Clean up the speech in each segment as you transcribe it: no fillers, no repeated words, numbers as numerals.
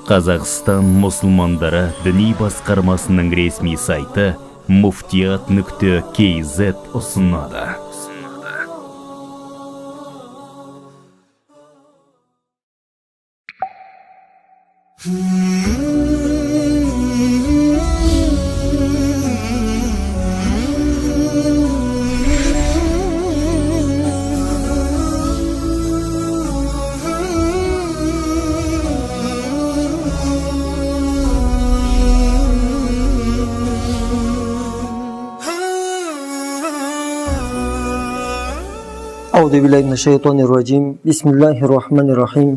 Қазақстан мұсылмандары діни басқармасының ресми сайты муфтият.kz ұсынады. أعوذ بالله من الشيطان الرجيم. بسم الله الرحمن الرحيم.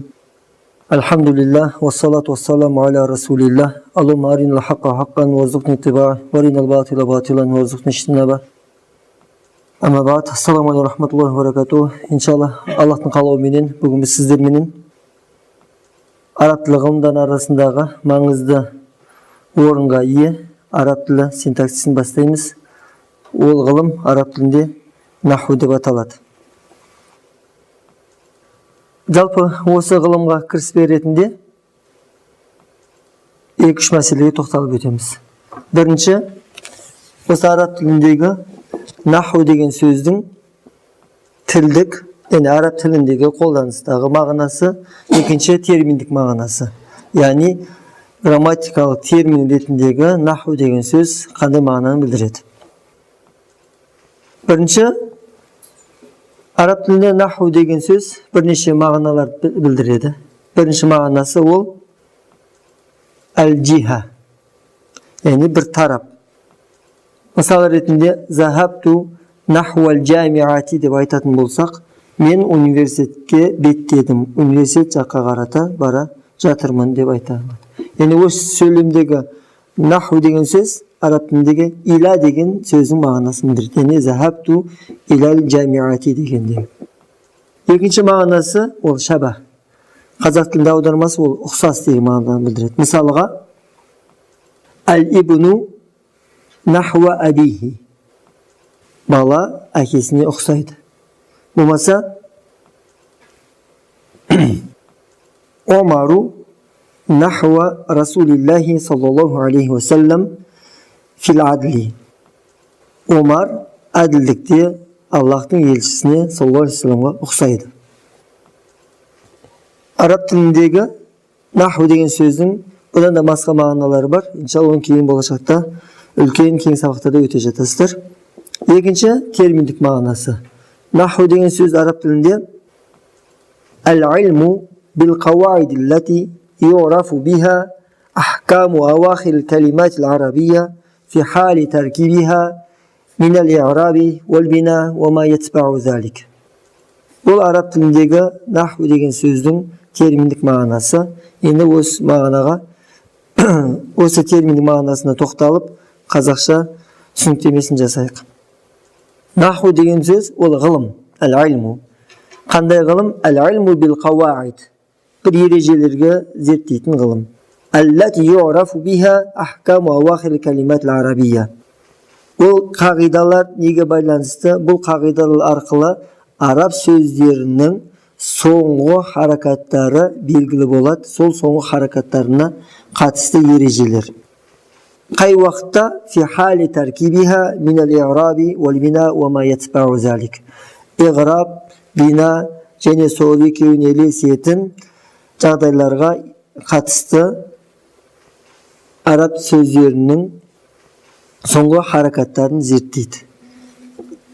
الحمد لله والصلاة والسلام على رسول الله. اللهم أرنا الحق حقا وارزقنا اتباعه وأرنا الباطل باطلا وارزقنا اجتنابه. أما بعد، السلام عليكم ورحمة الله وبركاته. Иншалла, Аллахтың қалауыменен бүгін біз сіздерменен араб тілі ғылымдарының арасындағы маңызды орынға ие араб тілі синтаксисін бастаймыз. Ол ғылым араб тілінде наху деп аталады. Жалпы, осы ғылымға кіріспе ретінде екі үш мәселеге тоқталып өтеміз. Бірінші, осы араб тіліндегі наху деген сөздің тілдік, яғни араб тіліндегі қолданыстағы мағынасы. Екінші, терминдік мағынасы, яғни грамматикалық термин ретіндегі наху деген сөз қандай мағынаны білдіреді? Бірінші, араб тілінде наху деген сөз бірнеше мағыналарды білдіреді. Бірінші мағынасы ол әл джиха, яғни бір тарап. Мысал ретінде, захабту нахуал джамиати деп айтатын болсақ, мен университетке беттедім, университет жаққа қарата бара жатырмын деп айта алады. Яғни осы сөйлемдегі наху деген сөз араб тіліндегі иля деген сөздің мағынасын білдіреді, яғни захабту илал джамиати дегенде. Екінші мағынасы ол шаба, қазақ тілінде аудармасы ол ұқсас деген мағынаны білдіреді. Мысалға, әл ибну нахуа абихи, бала әкесіне ұқсайды. Болмаса, Омару нахуа расулиллахи саллаллаху алейхи уассалам фил адли, Омар әділдікте Аллахтың елшісіне, саллаллаху алейхи вассаламға ұқсайды. Араб тіліндегі наху деген сөздің бұдан да басқа мағыналары бар. Иншалла, оны кейін болашақта үлкен кең сабақтарда өте жатасыздар. Екінші терминдік мағынасы: наху деген сөз араб тілінде әл илму бил қауаид аллати ю'рафу биха ахкаму ауахир калимат арабия في حال تركيبها من الإعراب والبناء وما يتبع ذلك. Бұл араб тіліндегі наху деген сөздің терминдік мағынасы. Енді осы мағынаға, осы терминдік мағынасына тоқталып, қазақша түсініктемесін жасайық. Наху деген сөз ол ғылым, әл илму. Қандай ғылым? Әл илму бил қауаид, бір ережелерге зерттейтін ғылым. Аллати ю'рафу биха ахкаму ауахир калимат арабия. Ол қағидалар неге байланысты? Бұл қағидалар арқылы араб сөздерінің соңғы харакаттары белгілі болады, сол соңғы харакаттарына қатысты ережелер. Қай уақытта? Фи хали таркибиха мин ал i'раби вал бина ва ма ятбау залик. Иғраб, бина және сол екеуіне ілесетін жағдайларға қатысты араб сөздерінің соңғы харакаттарын зерттейді.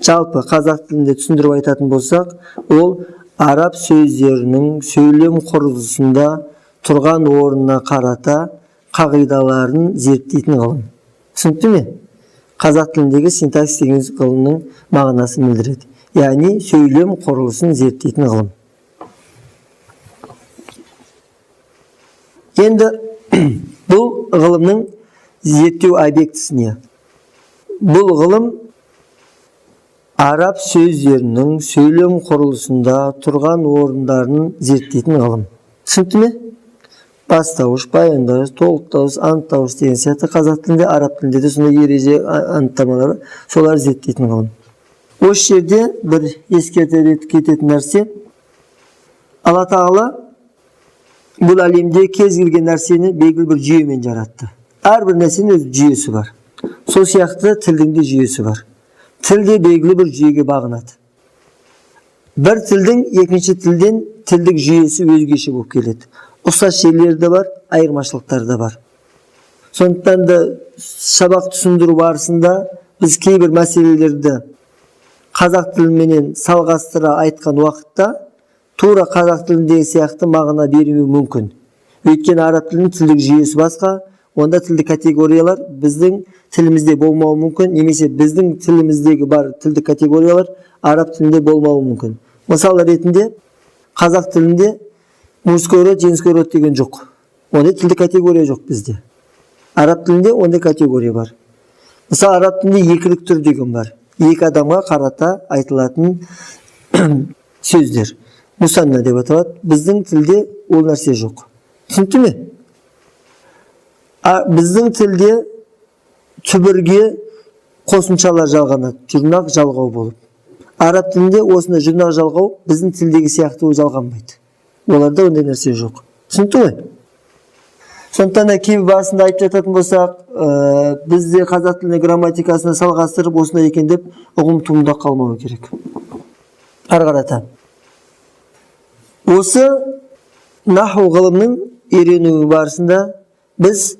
Жалпы, қазақ тілінде түсіндіріп айтатын болсақ, ол араб сөздерінің сөйлем құрылысында тұрған орнына қарата қағидаларын зерттейтін ғылым. Түсінікті ме? Қазақ тіліндегі синтаксис деген ғылымның мағынасын білдіреді, яғни сөйлем құрылысын зерттейтін ғылым. Енді бұл ғылымның зерттеу объектісі не? Бұл ғылым араб сөздерінің сөйлем құрылысында тұрған орындарын зерттейтін ғылым. Түсінікті ме? Бастауыш, баяндауыш, толықтауыш, анықтауыш деген сияқты қазақ тілінде, араб тілінде де сондай ереже, анықтамалар бар. Солар зерттейтін ғылым. Осы жерде бір ескерте кететін нәрсе: Алла Тағала Бұл әлемде кез келген нәрсені белгілі бір жүйемен жаратты. Әрбір нәрсенің өз жүйесі бар. Сол сияқты тілдің де жүйесі бар. Тіл де белгілі бір жүйеге бағынады. Бір тілдің екінші тілден тілдік жүйесі өзгеше болып келеді. Ұқсас жерлері де бар, айырмашылықтары да бар. Сондықтан да сабақ түсіндіру барысында біз кейбір мәселелерді қазақ тіліменен салғастыра айтқан уақытта тура қазақ тіліндегі сияқты мағына бермеуі мүмкін. Өйткені араб тілінің тілдік жүйесі басқа, онда тілдік категориялар біздің тілімізде болмауы мүмкін, немесе біздің тіліміздегі бар тілдік категориялар араб тілінде болмауы мүмкін. Мысал ретінде қазақ тілінде мужской род, женский род деген жоқ. Ондай тілдік категория жоқ бізде. Араб тілінде ондай категория бар. Мысалы, араб тілінде екілік түр деген бар. Екі адамға қарата айтылатын сөздер. Мусанна деп аталады. Біздің тілде ол нәрсе жоқ. Түсінікті ме? Біздің тілде түбірге қосымшалар жалғанады, жұрнақ жалғау болып. Араб тілінде осындай жұрнақ жалғау біздің тілдегі сияқты жалғанбайды. Оларда ондай нәрсе жоқ. Түсінікті ғой? Сондықтан да кейбір басында айтып жататын болсақ, бізде қазақ тілінің грамматикасына салғастырып осындай екен деп ұғым туындап қалмауы керек. Ары қарата. Осы наху ғылымның үйренуі барысында біз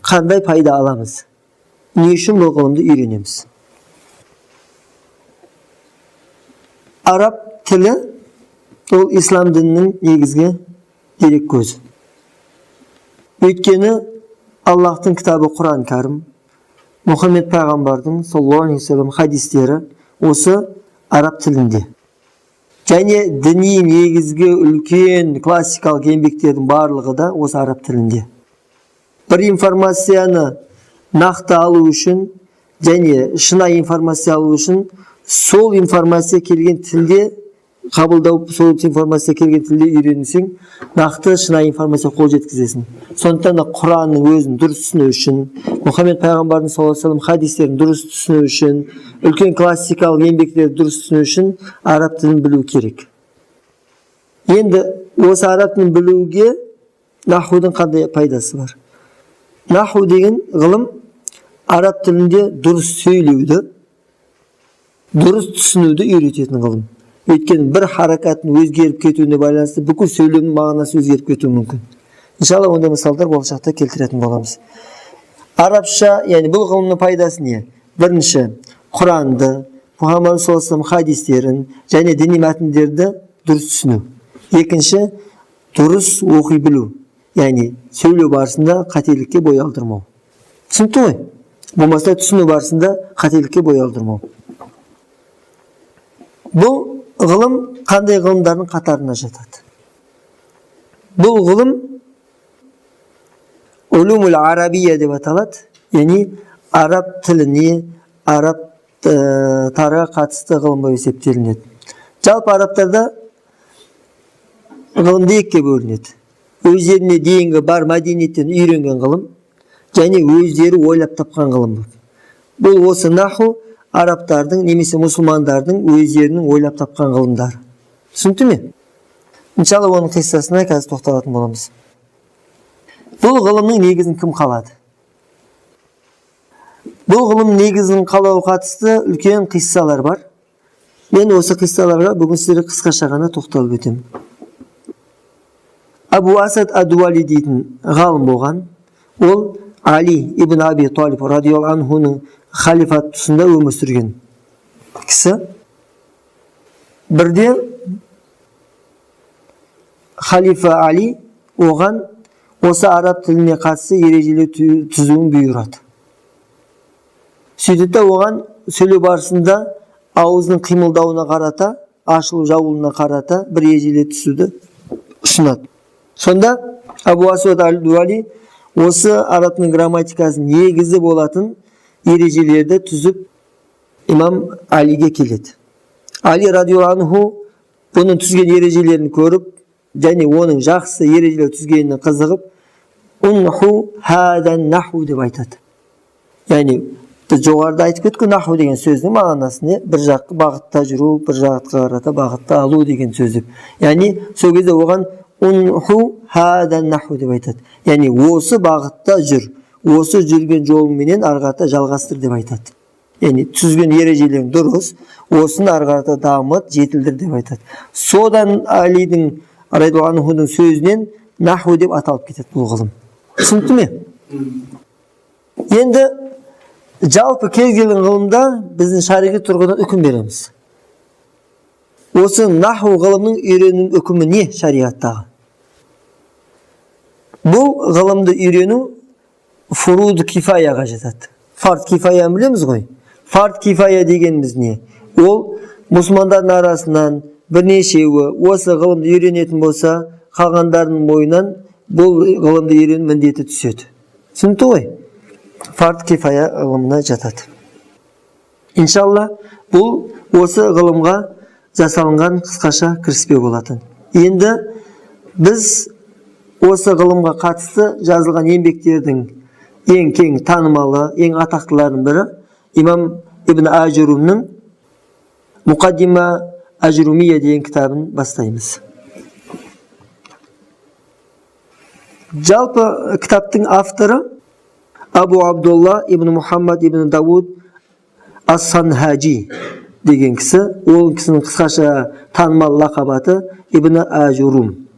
қандай пайда аламыз? Не үшін бұл ғылымды үйренеміз? Араб тілі ол ислам дінінің негізгі дерек көзі. Өйткені Аллахтың кітабы Құран Кәрім, Мұхаммед пайғамбардың саллаллаху алейхи уассалам хадистері осы араб тілінде. Және діни негізгі үлкен классикалық еңбектердің барлығы да осы араб тілінде. Бір информацияны нақты алу үшін және шынайы информация алу үшін сол информация келген тілде қабылдау, сол информация келген тілде үйренсең, нақты шынайы информация қол жеткізесің. Сондықтан да Құранның өзін дұрыс түсіну үшін, Мұхаммед пайғамбардың саллаллаху алейхи уассалам хадистерін дұрыс түсіну үшін, үлкен классикалық еңбектерді дұрыс түсіну үшін араб тілін білу керек. Енді осы араб тілін білуге нахудың қандай пайдасы бар? Наху деген ғылым араб тілінде дұрыс сөйлеуді, дұрыс түсінуді үйрететін ғылым. Өйткені бір харакаттың өзгеріп кетуіне байланысты бүкіл сөйлемнің мағынасы өзгеріп кетуі мүмкін. Иншалла ондай мысалдар болашақта келтіретін боламыз. Арабша, яғни бұл ғылымның пайдасы не? Бірінші, Құранды, Мұхаммад саллаллаху алейхи уассалам хадистерін және діни мәтіндерді дұрыс түсіну. Екінші, дұрыс оқи білу. Яғни сөйлеу барысында қателікке бой алдырмау. Түсінікті ғой? Болмаса түсіну барысында қателікке бой алдырмау. Бұл ғылым қандай ғылымдардың қатарына жатады? Бұл ғылым улумул арабия деп аталады. Яғни араб тіліне, араб тарға қатысты ғылым болып есептелінеді. Жалпы арабтарда ғылымды екіге бөлінеді. Өздеріне дейінгі бар мәдениеттен үйренген ғылым және өздері ойлап тапқан ғылым. Бұл осы наху арабтардың немесе мұсылмандардың өздерінің ойлап тапқан ғылымдары. Түсінікті ме? Иншалла оның қиссасына қазір тоқталатын боламыз. Бұл ғылымның негізін кім қалады? Бұл ғылым негізін қалауға қатысты үлкен қиссалар бар. Мен осы қиссаларға бүгін сіздерге қысқаша ғана тоқталып өтемін. Абу Асад ад-Дуали дейтін ғалым болған. Ол Али ибн Аби Талиб радиаллаху анхуның халифат тұсында өмір сүрген кісі. Бірде халифа Али оған осы араб тіліне қатысты ережелер түзуін бұйырады. Сөйтеді де оған сөйлеу барысында аузының қимылдауына қарата, ашылу жабылуына қарата бір ережелер түзуді ұсынады. Сонда Абу Асуад аль-Дуали осы араб тілінің грамматикасының негізі болатын ережелерді түзіп имам Алиге келеді. Али радиаллаху анху бұның түзген ережелерін көріп және оның жақсы ережелер түзгеніне қызығып, унху хадан наху деп айтады. Яғни біз жоғарыда айтып кеттік наху деген сөздің мағынасы не? Бір жақ бағытта жүру, бір жаққа қарата бағытта алу деген сөз деп. Яғни сол кезде оған Унху хада наху деп айтады. Яғни осы бағытта жүр, осы жүрген жолыңменен ары қарата жалғастыр деп айтады. Яғни түзген ережелерің дұрыс, осыны ары қарата дамыт, жетілдір деп айтады. Содан Алидің радиаллаху анхудың сөзінен наху деп аталып кетеді бұл ғылым. Түсінікті ме? Енді жалпы кез келген ғылымда біздің шариғи тұрғыдан үкім береміз. Осы наху ғылымның үйрену үкімі не шариғаттағы? Бұл ғылымды үйрену фуруд кифаяға жатады. Фард кифаяны білеміз ғой. Фард кифая дегеніміз не? Ол мұсылмандардың арасынан бірнешеуі осы ғылымды үйренетін болса, қалғандарының мойнынан бұл ғылымды үйрену міндеті түседі. Түсінікті ғой? Фард кифая ғылымына жатады. Иншалла, бұл осы ғылымға жасалынған қысқаша кіріспе болатын. Енді біз осы ғылымға қатысты жазылған еңбектердің ең кең танымалы, ең атақтыларының бірі имам Ибн Ажурумның Мұқаддима Ажурумия деген кітабын бастаймыз. Жалпы кітаптың авторы Абу Абдулла ибн Мұхаммад ибн Дауд Ас-Санхаджи деген кісі. Ол кісінің қысқаша танымал лақап аты Ибн Ажурум.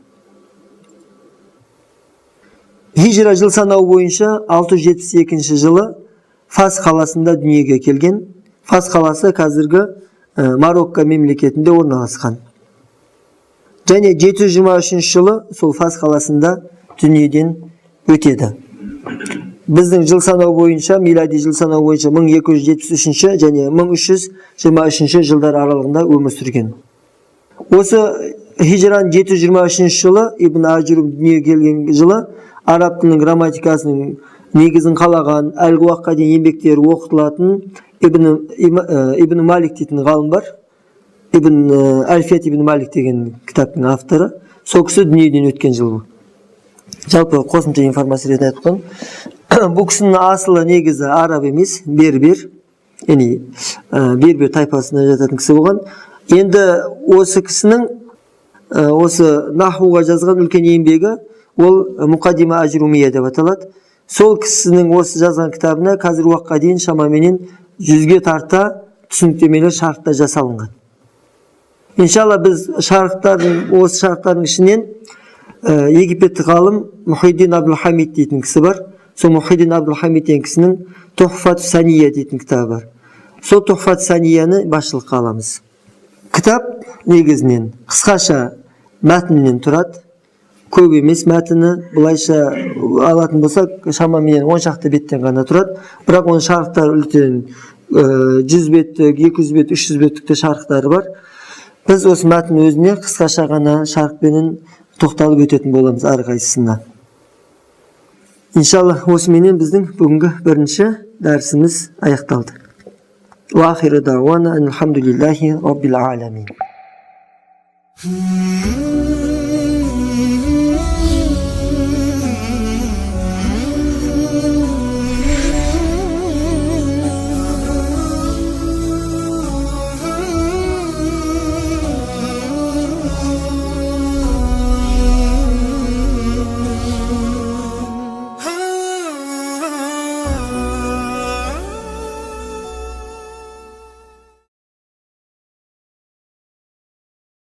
Хижра жыл санау бойынша 672 жылы Фас қаласында дүниеге келген. Фас қаласы қазіргі Марокко мемлекетінде орналасқан. Және 723 жылы сол Фас қаласында дүниеден өтеді. Біздің жыл санау бойынша, милади жыл санау бойынша 1273 және 1323 жылдар аралығында өмір сүрген. Осы хижраның 723 жылы Ибн Ажурум дүниеге келген жылы араб тілінің грамматикасының негізін қалаған, әлгі уақытқа дейін еңбектері оқытылатын Ибн Малик дейтін ғалым бар. Альфият Ибн Малик деген кітаптың авторы. Сол кісі дүниеден өткен жыл бұл. Жалпы қосымша информация ретінде айтып қояйын. Бұл кісінің асылы негізі араб емес, бербер. Яғни бербер тайпасына жататын кісі болған. Енді осы кісінің осы нахуға жазған үлкен еңбегі ол Мұқаддима Ажрумия деп аталады. Сол кісінің осы жазған кітабына қазіргі уақытқа дейін шамаменен 100-ге тарта түсініктемелер, шарықтар жасалынған. Иншалла, біз шарықтардың, осы шарықтардың ішінен египеттік ғалым Мұхиддин Абдулхамид дейтін кісі бар. Сол Мұхиддин Абдулхамид деген кісінің Тухфат Сания дейтін кітабы бар. Сол Тухфат Санияны басшылыққа аламыз. Кітап негізінен қысқаша мәтіннен тұрады. Көп емес мәтіні, былайша алатын болсақ, шамамен 10 шақты беттен ғана тұрады. Бірақ оның шарықтары үлкен, 100 беттік, 200 бет, 300 беттік те шарықтары бар. Біз осы мәтін өзіне қысқаша ғана шарықпенен тоқталып өтетін боламыз әрқайсысына. Иншалла, осыменен біздің бүгінгі бірінші дәрісіміз аяқталды. Уа ахиру дауана алхамдулиллахи раббил аламин.